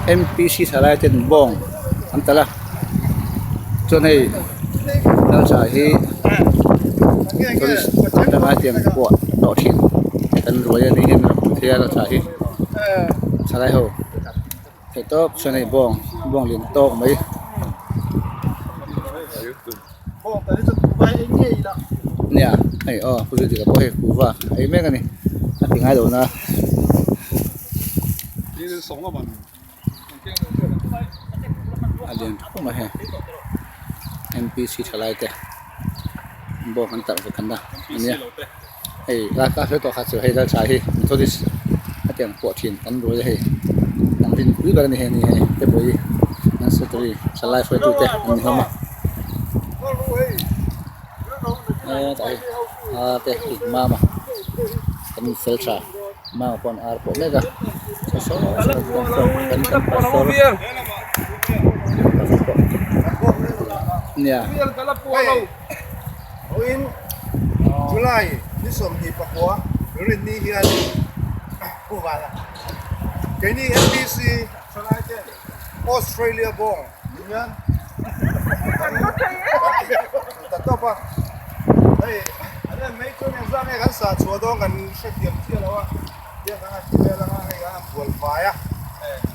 M P C thalai ten bawng an talh a chuan hei hmeltha hi atanga tiang pawh tawh thin kan ruai a nih hian a hmuh theih a hmeltha hi thalai ho theih tawp chuan hei bawng bawng lian tawk mai. Nia hei aw pu zirtir pawh hei kuhva a ei mek a ni a ti ngai lo na. A lian khawp mai hei M P C thalai te bawng an tarh ve khan a nia hei a sawi tawh kha chu hei raltha hi methodist a tiang pawh thin kan ruai a hei an rinpui ber a ni hei ani hei te pawh hi an secretary thalai hruaitu te an ni hlawm a hetah hi ar te mama kan fel tha. Mau pawn ar pawh mek a saw saw kan kan pastor nia Vawiin July ni 29 rinni hian Pu Vana keini MPC thalai ten Australia bawng hian kan ta tawp a hei an en mai chuan engzah nge kan sah chhuah dawn kan hrethiam chiah lo a tiang kan han ti vel anga hei kan han bual fai a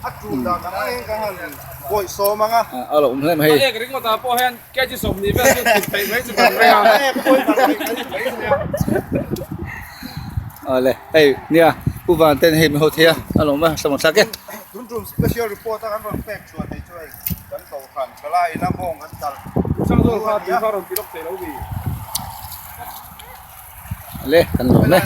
a tul dan ang angin kan han bawih sawm ang a. A lo awm hle mai. A ek ringawt ah pawh hian kg 20 vel chu thut theih mai chu kan reng a. Awle hei nia Pu Van ten hei min ho thei a a lo awm a hla thlak e. Tun tum special report a kan rawn pek chhuah thei chu hei kan kohhran thalai ina bawng kan talh Le kan lawm e.